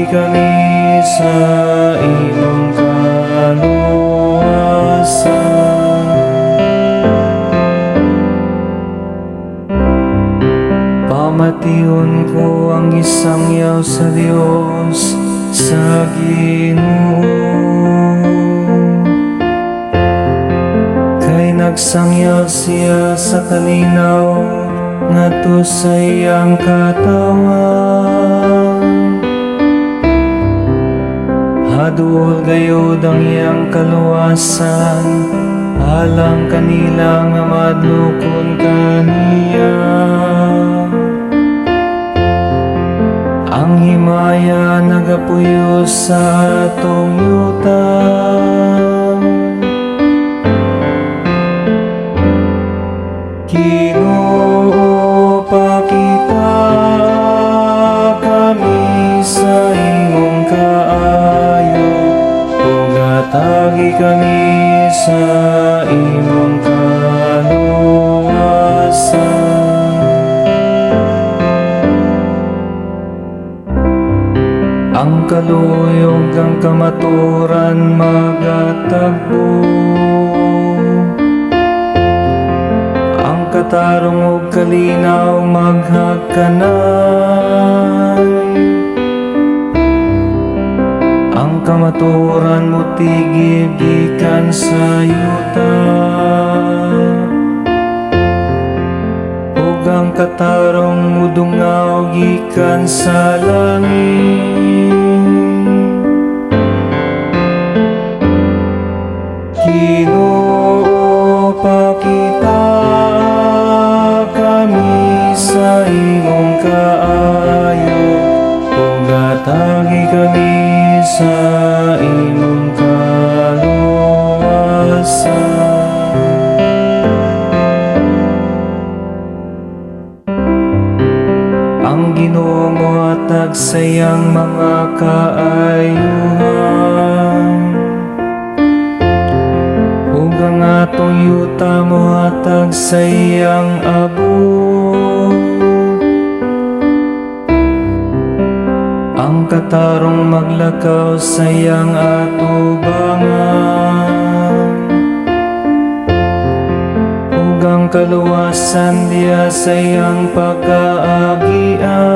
kami sa imong kaluwasan. Pamation ko ang gisangyaw sa Dios, sa Ginoo. Kay nagsangyaw siya sa kalinaw ngadto sa iyang katawhan. Haduol gayud ang iyang kaluwasan alang kanila nga mahadlokon kaniya. Ang himaya nagapuyo sa atong yuta. Ginoo, pakitaa kami sa imong kaayo ug hatagi kami sa imong kaluwasan. Ang kaluoy ug ang kamatuoran magatagbo. Ang katarong ug kalinaw maghagkanay. Ang kamatuoran motigib gikan sa yuta ug ang katarong modungaw gikan sa langit. Ginoo, pakitaa kami sa imong kaayo ug hatagi kami sa imong kaluwasan. Ang Ginoo mohatag sa iyang mga kaayuhan ug ang atong yuta mohatag sa iyang abot. Ang katarong maglakaw sa iyang atubangan ug ang kaluwasan diha sa iyang pagkaagian.